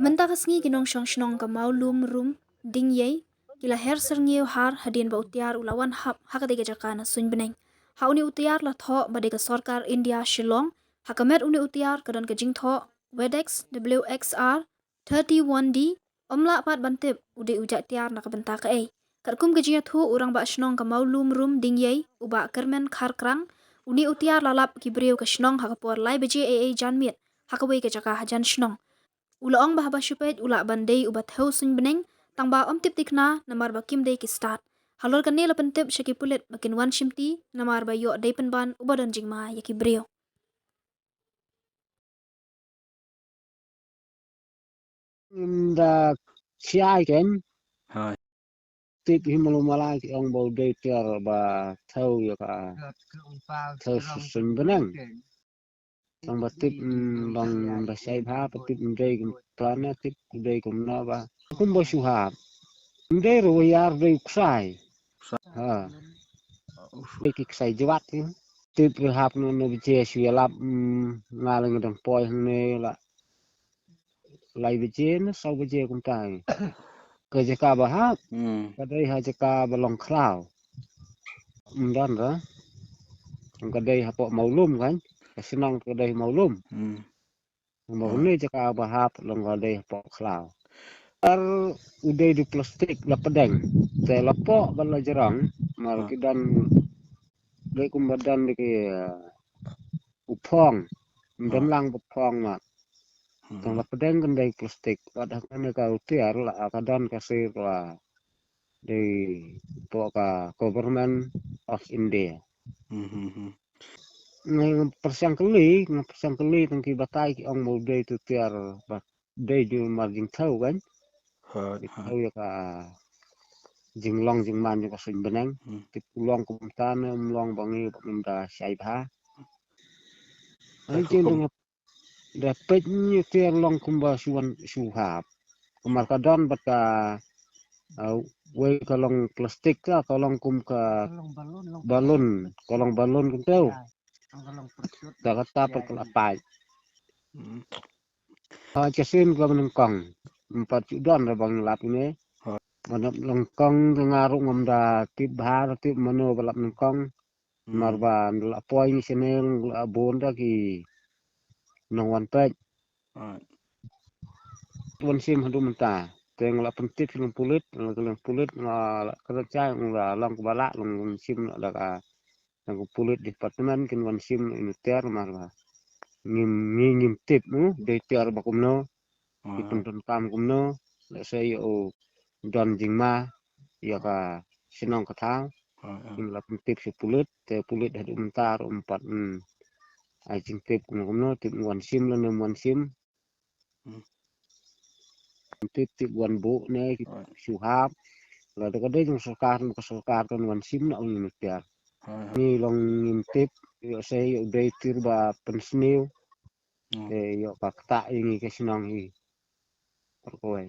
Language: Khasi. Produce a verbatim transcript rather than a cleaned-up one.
Mynta ka sngi ki nongshong shnong ka Mawlum Rum Dingïei ki la her syrngiew har hadien ba u tiar u la wan hap ha katei ka jaka na suiñ bneng. Ha une u tiar la thoh ba dei ka sorkar India Shillong. Ha ka met une u tiar ka don ka jingthoh Wedex W X R thirty-one D, ym lah pat ban tip u dei u jait tiar na ka bynta kaei. Katkum ka jingïathuh u rangbah shnong ka Mawlum Rum Dingïei, u Bah Kyrmen Kharkrang, une u tiar la lap ki briew ka shnong ha ka por lai baje eiei janmiet ha kawei ka jaka hajan shnong. U la ong ba haba shu peit u lah ban dei uba thew suiñ bneng, tang ba ym tip thikna namar ba kim dei ki stad. Halor kane la pyntip sha ki pulit ba kin wan shimti namar ba ïoh dei pynban uba don jingma ïa ki briew. Ynda khia ken. Ha. Tip hi malu mala ki ong ba u dei tiar ba thew ïa ka, thew suiñ bneng. Tang ba tip, mm, bang ba shai bha ba tip, mm, dei kum plana tip dei kumno ba. Kumba shu hap. Dei ruh ïar dei u ksai. Ha. Dei ki ksai jwat hi. Tip ruh hap no no baje shu ïalap, mm, nga la nga dang poi hangne la. Lai baje ne saw baje kumta hi. Ka jaka ba hap. Hmm. Ka dei ha jaka ba long khlaw. Ym don ra. Ka dei hapoh Mawlum kan. Ka shnong ka dei Mawlum. Hmm. Ba une jaka ba hap long ka dei hapoh khlaw. Ar u dei di plastik la pdeng. Te la poh ba la jrong. Mar ki don dei kumba don di ki, eh, u phong. Ym don lang ba phong ma. Hmm. Tang la pdeng kan dei plastik. Wat hak ne ka u tiar la ka don ka sir la dei poh ka Government of India. Hmm, hmm, hmm. Nga pyrshang kylli, nga pyrshang kylli tang ki batai ki ong ba u dei tu tiar ba dei ju mar jingthew kan. Ha, ha. Jingthew ïa ka jinglong jingman jong ka suiñ bneng. Hmm. Tip u long kumta ne ym long ba ngi ba ngim da shai bha. Ai kin dong da peit ni tiar long kumba shu wan shu hap. Kumar ka don bad ka, ah, wei ka long plastik ka, ka long kum ka balloon, ka long balloon kumta. Da kata pat ka la pait. Hmm. Ha, ka sien ka ba nyngkong. Ym pat ju don re ba ngi lap ne. Ha. Ba nyngkong ka nga ruh ngam da tip bha, tip mano ba lap nyngkong. Hmm. Mar ba nda la poi ngi channel la bun da ki nongwan peit. Right. Wan shim haduh mynta. Te nga la pyntip sha ki pulit, nga la ki pulit, nga la kren chai, nga la long kaba lah, long wan shim da ka Tang ka police department kin wan shim ïa ine i tiar namar ba ngim, ngi ngim tip, u dei tiar ba kumno, ki pyndonkam kumno, lehse ïa u don jingma ïa ka shnong ka thaw. Kin la pyntip sha police, te police haduh mynta ruh ym pat ai jingtip kumno kumno, tip wan shim lane ym wan shim. Tip, tip wan buh ne ki shu hap. Lada ka dei jong sorkar, ka sorkar kan wan shim na u ïa ine i tiar. Ngi long ngim tip, ïoh sei ïoh dei tiar ba pynsniew. Te ïoh ka ktah ïa ngi ka shnong hi. Por kawei.